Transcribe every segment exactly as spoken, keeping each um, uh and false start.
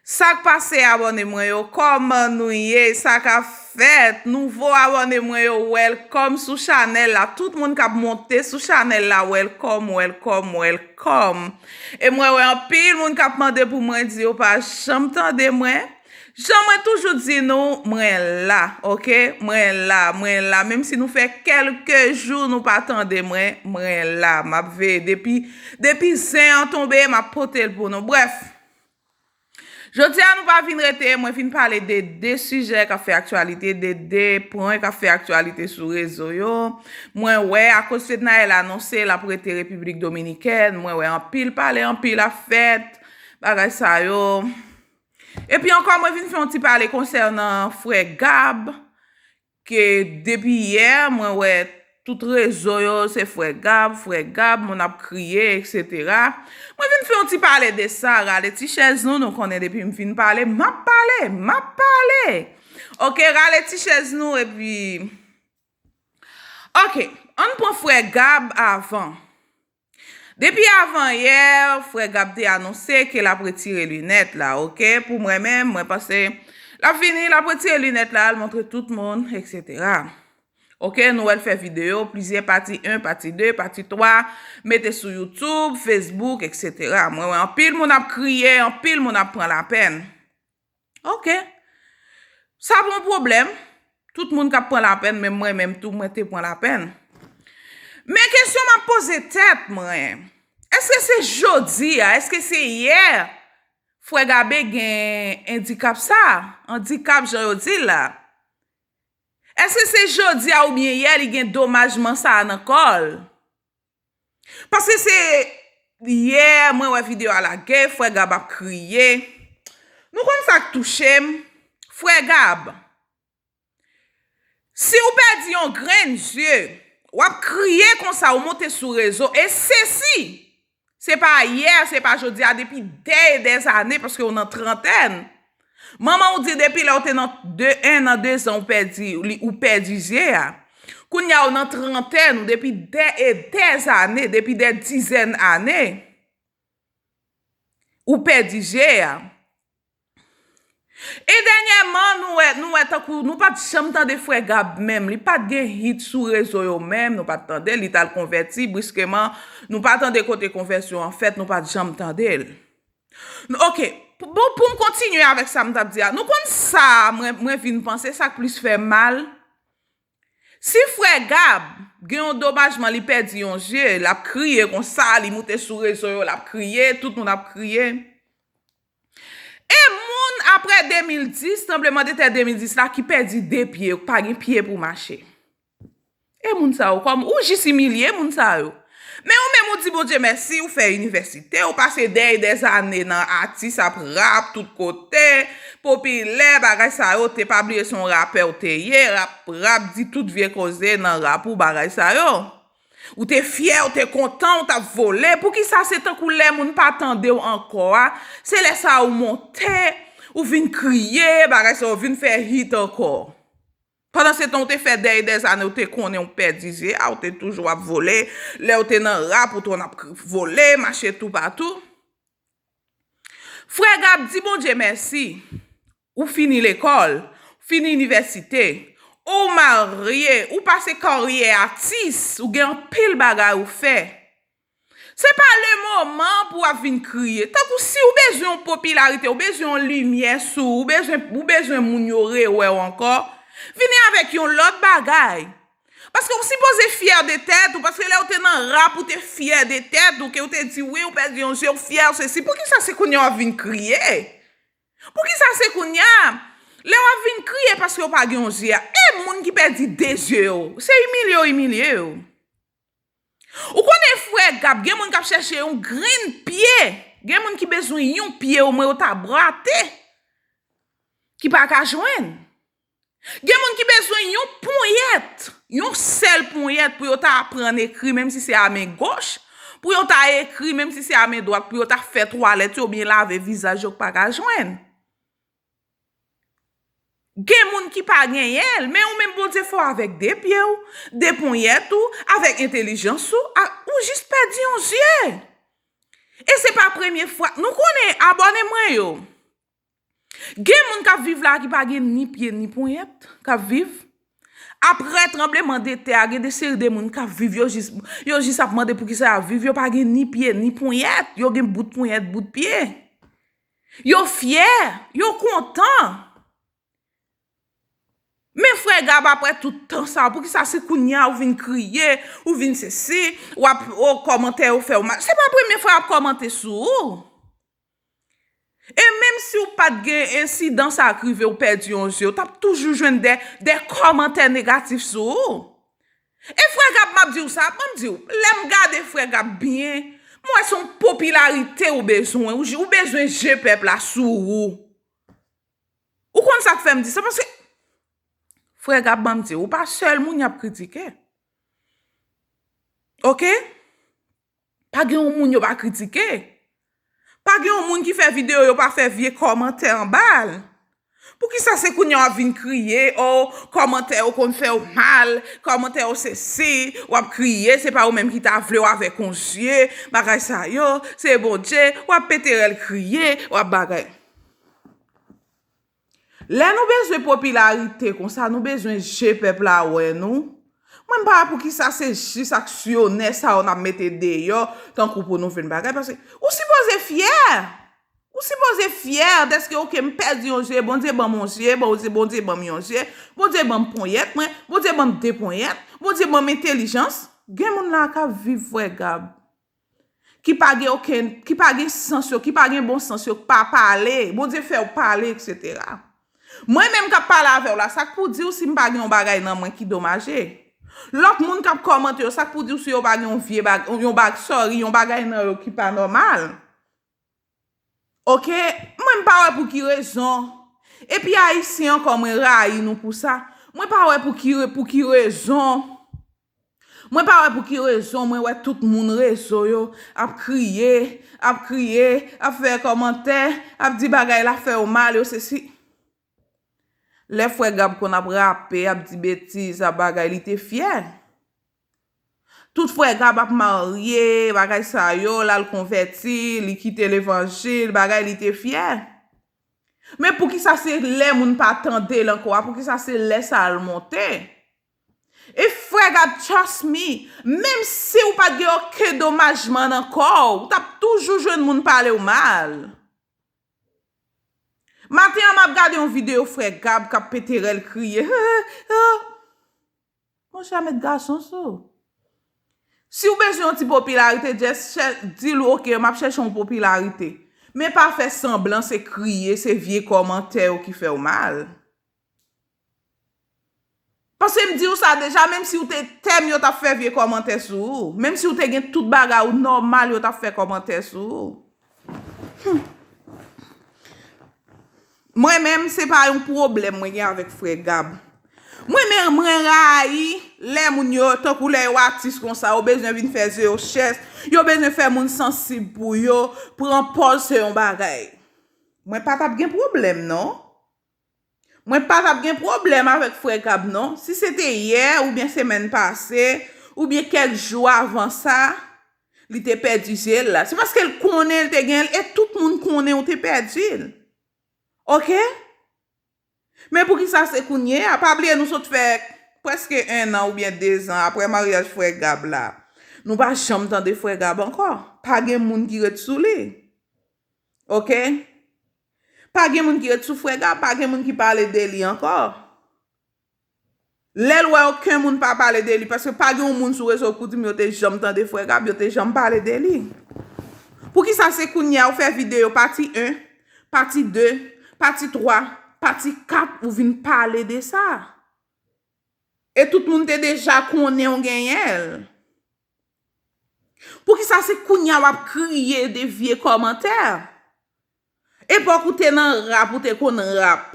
Sa k pase, abòne mwen yo? Kòman nou ye? Sa k ap fèt? Nouvo abòne mwen yo, welcome sou chanèl la. Tout moun k ap monte sou chanèl la, welcome, welcome, welcome. E mwen wè anpil moun k ap mande pou mwen, di yo pa janm tande mwen. Jan mwen toujou di nou, mwen la, oke? Mwen la, mwen la. Menm si nou fè kèlke jou nou pa tande mwen, mwen la. M ap veye depi, depi zen an tonbe, m ap pote l pou nou. Brèf, jodi a nou pa vin rete, mwen vin pale de de sijè k ap fè aktyalite, de de pwen k ap fè aktyalite sou rezo yo. Mwen wè, akoz Fednaelle anonse l ap rete Repiblik Dominikèn, mwen wè anpil pale, anpil ap fèt, bagay sa yo. Epi ankò, mwen vin fè yon ti pale konsènan frè Gab, ke depi yè, mwen wè tout rezo yo, se frè Gab, frè Gab, moun ap kriye, etsetera. Mwen vin fè yon ti pale de sa, rale ti chèz nou, nou konnen depi m fin pale, m ap pale, m ap pale. Oke, rale ti chèz nou, epi, oke, ann pran frè Gab avan. Depi avan yè, frè Gab te anonse ke l ap retire linèt la, oke? Pou mwen menm, mwen panse l ap vini, l ap retire linèt la, l montre tout moun, etsetera. Oke, nou wè l fè videyo, plizyè pati en, pati de, pati twa, mete sou YouTube, Facebook, etsetera. Mwen wè anpil moun ap kriye, anpil moun ap pran lapèn. Oke. Sa pa yon pwoblèm. Tout moun k ap pran lapèn, menm mwen menm tou, mwen te pran lapèn. Men kesyon m ap poze tèt mwen, èske se jodi a, èske se yè frè Gabe gen endikap sa, andikap jan yo di l la? Èske se jodi a oubyen yè li gen domajman sa a nan kò l? Paske se yè mwen wè videyo a lage, frè Gab ap kriye. Nou konn sa k touche m? Frè Gab, si w pèdi yon grenn zye, w ap kriye konsa, w monte sou rezo, e sesi, se pa yè, se pa jodi a, depi dè e dè zane, paske w nan trantèn. Manman w di depi lè w te nan de, en an, de zan, ou pèdi, li, ou pèdi zye a. Kounye a, w nan trantèn, ou depi dè e dè zane, depi dè dizèn ane, ou pèdi zye a. E dènyèman, nou wè, nou wè tankou, nou pa t janm tande frè Gab menm. Li pa t gen hit sou rezo yo menm, nou pa t tande. Li t al konvèti briskeman, nou pa tande kote konvèsyon an fèt, nou pa t janm tande l. Oke, pou, bon, pou m kontinye avèk sa m t ap di a, nou konn sa mwen, mwen vin panse, sa k plis fè mal. Si frè Gab gen yon domajman, li pèdi yon zye, l ap kriye konsa, li moute sou rezo yo, l ap kriye, tout moun ap kriye. E moun apre de mil dis, tranblemanntè de mil dis la, ki pèdi de pye, pa gen pye pou mache. E moun sa yo, kòm ou jis imilye moun sa yo. Men ou menm ou di Bondye mèsi, ou fè inivèsite, ou pase dè e dè zane nan atis ap rap tout kote, popilè, bagay sa yo, te pa bliye se yon rapè ou te ye, rap, rap, di tout vye koze nan rap ou, bagay sa yo. Ou te fyè, ou te kontan, ou t ap vole. Poukisa se tankou lè moun pa tande w ankò a, se lè sa a ou monte, ou vin kriye, bagay sa yo vin fè hit ankò? Pandan se tan, ou te fè dè e dè zane, ou te konnen ou pèdi zye a, ou te toujou ap vole. Lè ou te nan rap, ou te konn ap k-, vole, mache toupatou. Frè Gab, di Bondye mèsi. Ou fini lekòl, fini inivèsite, ou marye, ou pase karyè atis, ou gen anpil bagay ou fè. Se pa le moman pou w ap vin kriye. Tankou si w bezwen yon popilarite, w bezwen yon limyè sou ou, w bezwen, w bezwen moun yo rewè w ankò, vini avèk yon lòt bagay. Paske w sipoze fyè de tèt ou, paske lè w te nan rap, ou te fyè de tèt ou, ke w te di, wi, w pèdi yon zye, w fyè, sesi. Poukisa se kounye a w ap vin kriye? Poukisa se kounye a? Lè w ap vin kriye paske w pa gen yon zye a. E moun ki pèdi de zye yo, se imilye w imilye yo. Ou konnen frè Gab, gen moun k ap chèche yon grenn pye. Gen moun ki bezwen yon pye, omwen yo ta brate. Ki pa ka jwenn. Gen moun ki bezwen yon ponyèt, yon sèl ponyèt pou yo ta aprann ekri, menm si se a men goch, pou yo ta ekri, menm si se a men dwat, pou yo ta fè twalèt yo, oubyen lave vizaj yo k pa ka jwenn. Gen moun ki pa genyen l, men ou menm Bondye fè w avèk de pye w, de ponyèt ou, avèk entèlijans ou, a, ou jis pèdi yon zye. E se pa premye fwa. Nou konnen abòne mwen yo. Gen moun k ap viv la ki pa gen ni pye ni ponyèt k ap viv. Apre tranbleman de tè a, gen de seri de moun k ap viv, yo jis, yo jis ap mande poukisa y ap viv, yo pa gen ni pye ni ponyèt, yo gen bout ponyèt, bout pye. Yo fyè, yo kontan. Men frè Gab, apre tout tan sa, poukisa se kounye a ou vin kriye, ou vin sesi, w ap, o, kòmantè yo fè w mal? Se pa premye fwa y ap kòmante sou ou. E menm si w pa t gen ensidan sa k rive w pèdi yon je, w t ap toujou jwenn de, de kòmantè negatif sou ou. E frè Gab, m ap di w sa, ban m di w, lè m gade frè Gab byen, m wè se yon popilarite ou bezwen, ou, ou bezwen je pèp la sou ou. Ou konn sa k fè m di sa? Paske, frè Gab, ban m di w, ou pa sèl moun y ap kritike. Oke? Pa gen yon moun yo pa kritike. Pa gen yon moun ki fè videyo, yo pa fè vye kòmantè anba l. Poukisa se kounye a w ap vin kriye, o, kòmantè yo konn fè w mal, kòmantè yo sesi, w ap kriye, se pa ou menm ki ta vle w avèk yon je, bagay sa yo, se Bondye, w ap pete rèl kriye, w ap bagay. Lè nou bezwen popilarite konsa, nou bezwen je pèp la wè nou. Mwen m pa wè poukisa se jis aksyonè sa yo n ap mete deyò, tankou pou nou vin bagay, paske ou sipoze fyè. Ou sipoze fyè dèske, oke, m pèdi yon je, Bondye ban m yon je, Bondye, Bondye ban m yon je, Bondye ban m ponyèt mwen, Bondye ban m de ponyèt, Bondye ban m entèlijans. Gen moun la k ap viv frè Gab, ki pa gen okenn, ki pa gen sans yo, ki pa gen bon sans yo, k pa pale, Bondye fè w pale, etsetera. Mwen menm k ap pale avè w la, sa k pou di w si m pa gen yon bagay nan mwen ki domaje? Lòt moun k ap kòmante yo, sa k pou di w si yo pa gen yon vye bag, yon bag, sorry, yon bagay nan yo ki pa nòmal? Oke? Mwen m pa wè pou ki rezon. Epi Ayisyen ankò, mwen rayi nou pou sa. Mwen pa wè pou ki re-, pou ki rezon. Mwen pa wè pou ki rezon mwen wè tout moun rezo yo ap kriye, ap kriye, ap fè kòmantè, ap di bagay la fè yo mal, yo sesi. Lè frè Gab konn ap rape, ap di betiz, ap bagay, li te fyè. Tout frè Gab ap marye, bagay sa yo, l al konvèti, li kite levanjil, bagay, li te fyè. Men poukisa se lè moun pa tande l ankò a, poukisa se lè sa l monte? E frè Gab, trust me, menm si w pa t gen okenn domajman nan kò w, w t ap toujou jwenn moun pale w mal. Maten an, m ap gade yon videyo frè Gab k ap pete rèl kriye. Monchè, met gason sou. Si w bezwen yon ti popilarite, just chè-, di l, oke, m ap chèche yon popilarite. Men pa fè sanblan se kriye, se vye kòmantè yo ki fè w mal. Paske m di w sa deja, menm si w te tèm, yo t ap fè vye kòmantè sou ou. Menm si w te gen tout bagay ou nòmal, yo t ap fè kòmantè sou ou. Hmm. Mwen menm, se pa yon pwoblèm mwen gen avèk frè Gab. Mwen menm, mwen rayi lè moun yo, tankou lè yo atis konsa, yo bezwen vin fè je yo chèch, yo bezwen fè moun sansib pou yo, pran pòz se yon bagay. Mwen pa t ap gen pwoblèm, non. Mwen pa t ap gen pwoblèm avèk frè Gab, non. Si se te yè, oubyen semèn pase, oubyen kèk jou avan sa, li te pèdi je l la, se paske l konnen l te gen l, e tout moun konnen ou te pèdi l. Oke? Men poukisa se kounye a? Pa bliye nou sot fè prèske en an oubyen de zan apre maryaj frè Gab la. Nou pa janm tande frè Gab ankò. Pa gen moun ki ret sou li. Oke? Pa gen moun ki ret sou frè Gab, pa gen moun ki pale de li ankò. Lè l wè okenn moun pa pale de li, paske pa gen yon moun sou rezo pou di m yo te janm tande frè Gab, yo te janm pale de li. Poukisa se kounye a ou fè videyo pati en, pati de, pati twa, pati kat ou vin pale de sa? E tout moun te deja konnen w genyen l. Poukisa se kounye a w ap kriye de vye kòmantè? Epòk ou te nan rap, ou te konn rap,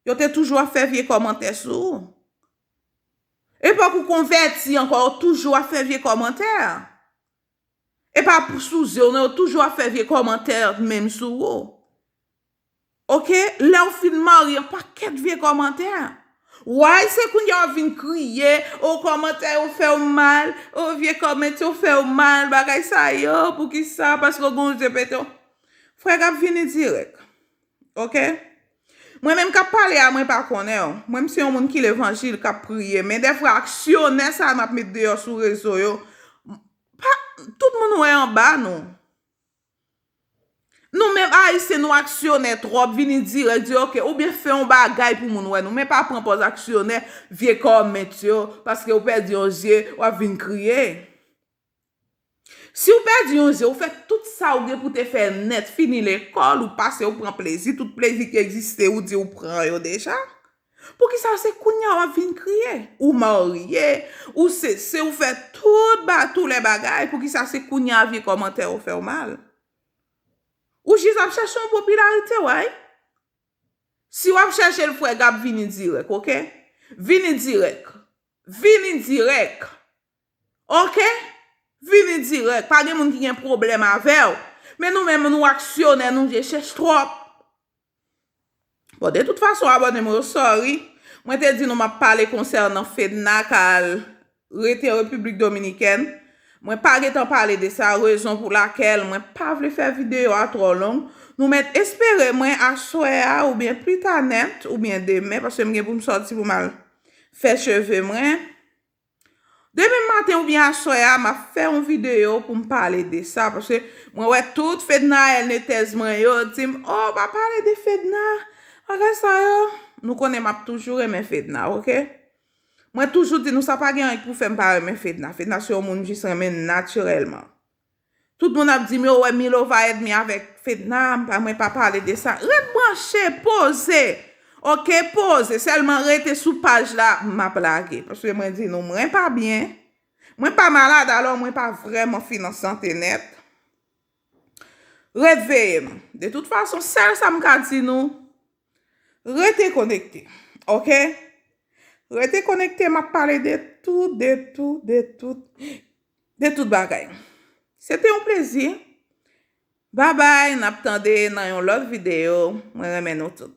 yo te toujou ap fè vye kòmantè sou ou. Epòk ou konvèti ankò, yo toujou ap fè vye kòmantè. E pa pou sou zye w, non, yo toujou ap fè vye kòmantè menm sou ou. Oke? Lè w fin marye, yon pakèt vye kòmantè. Why se kounye a w ap vin kriye, o kòmantè yo fè w mal, o vye kòmantè yo fè w mal, bagay sa yo, poukisa? Paske w gen yon je pete. Frè Gab vini dirèk. Ok? Mwen menm k ap pale a, mwen pa konnen w. Mwen, m se yon moun ki levanjil, k ap priye. Men dèfwa, aksyonè sa n ap met deyò sou rezo yo, pa, tout moun wè anba nou. Nou menm Ayisyen, nou aksyonè twòp, vini dirèk, di, ok, oubyen fè yon bagay pou moun wè nou, men pa pran pòz aksyonè, vye kòmèt yo, paske w pèdi yon zye, w ap vin kriye. Si w pèdi yon zye, ou fè tout sa ou gen pou te fè nèt, fini lekòl, ou pase, ou pran plezi, tout plezi ki egziste, ou di ou pran yo deja. Poukisa se kounye a w ap vin kriye? Ou marye, ou sese, ou fè tout ba, tout lè bagay, poukisa se kounye a vye kòmantè yo fè w mal? Ou jis ap chèche yon popilarite, wè. Si w ap chèche l, frè Gab, vini dirèk, ok? Vini dirèk. Vini dirèk. Ok? Vini dirèk. Pa gen moun ki gen pwoblèm avè w. Men nou menm, nou aksyonè, nou je chèch twòp. Bon, de tout fason, abòne mwen yo, sorry. Mwen te di nou m ap pale konsènan Fedna k al rete Repiblik Dominikèn. Mwen pa gentan pale de sa, rezon pou lakèl mwen pa vle fè videyo a twò long. Nou mèt espere mwen aswè a oubyen pita nèt oubyen demen, paske m gen pou m sòti pou m al fè cheve mwen. Demen maten oubyen aswè a, m ap fè yon videyo pou m pale de sa, paske mwen wè tout Fednaelle Netez mwen yo di m, oh, pa pale de Fedna, bagay sa yo. Nou konnen m ap toujou renmen Fedna, ok? Mwen toujou di nou sa pa gen anyen pou fè m pa renmen Fedna. Fedna se yon moun m jis renmen natirèlman. Tout moun ap di m yo wè Milo va èdmi avèk Fedna, m pa, mwen pa pale de sa. Ret branche, poze. Ok, poze. Sèlman rete sou paj la, m ap lage. Paske mwen di nou, mwen pa byen. Mwen pa malad, alò mwen pa vrèman fin an sante nèt. Ret veye m. De tout fason, sèl sa m ka di nou, rete konekte. Ok? Rete konekte, m ap pale de tout, de tout, de tout, de tout bagay. Se te yon plezi. Babay, n ap tande nan yon lòt videyo. Mwen renmen nou tout.